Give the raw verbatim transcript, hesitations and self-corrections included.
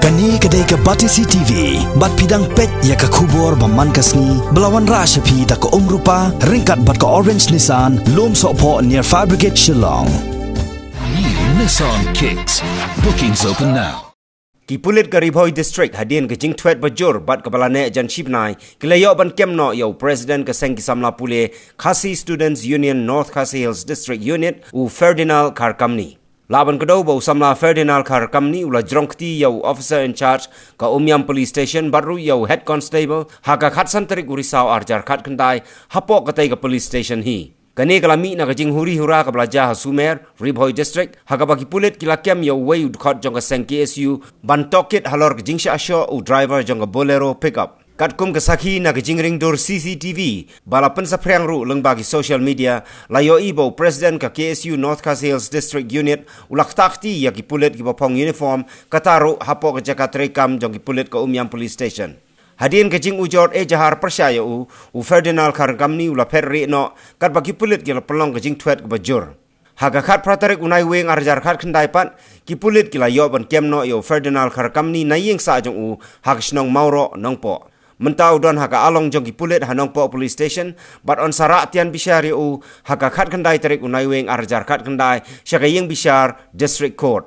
Kane ka dei ka Batesi T V, bad phi dang peit ïa ka khubor ba man ka sngi, ba la wanrah sha phi da ka Umrupa, ryngkat bad ka Orange Nissan, Lum Sohphoh near Fire Brigade Shillong. New Nissan Kicks. Bookings open now. Ki pulit ka Ri Bhoi District hadien ka jingthwet ba jur bad kaba la neh jan shibnai, ki la ïoh ban kem noh ïa u President ka seng ki samla pule Khasi Students Union North Khasi Hills District Unit, u Ferdinand Kharkamni. Lah ban kdew ba u samla Ferdinand Kharkamni u la jrong kti ïa u officer in charge ka Umiam Police Station bad ruh ïa u head constable ha ka khatsan tarik u Risaw arhajar khatkhyndai hapoh katei ka police station hi. Kane ka la mih na ka jinghuri hura kaba la jia ha Sumer, Ri Bhoi District, ha kaba ki pulit ki la kem ïa uwei u dkhot jong ka seng K S U ban tohkit halor ka jingshah shoh u driver jong ka Bolero pickup. Katkum ka sakhi na ka jingring dur C C T V ba la pynsaphriang ruh lyngba ki social media, la ïohi ba u President ka K S U North Khasi Hills District Unit u la ktah kti ïa ki pulit kiba phong uniform, kata ruh hapoh ka jaka treikam jong ki pulit ka Umiam Police Station. Hadien ka jingujor ejahar pyrshah ïa u, u Ferdinand Kharkamni u la phet rieh noh, katba ki pulit ki la pynlong ka jingthwet kaba jur. Ha ka khatphra tarik u Naiwieng arhajar khatkhyndai pat, ki pulit ki la ïoh ban kem noh ïa u Ferdinand Kharkamni na ïing sah jong u ha ka shnong Mawroh, Nongpoh. Mynta u don ha ka along jong ki pulit ha Nongpoh Police Station, bad yn sa rah tian bishar ïa u ha ka khatkhyndai tarik u Naiwieng arhajar khatkhyndai sha ka ïing bishar District Court.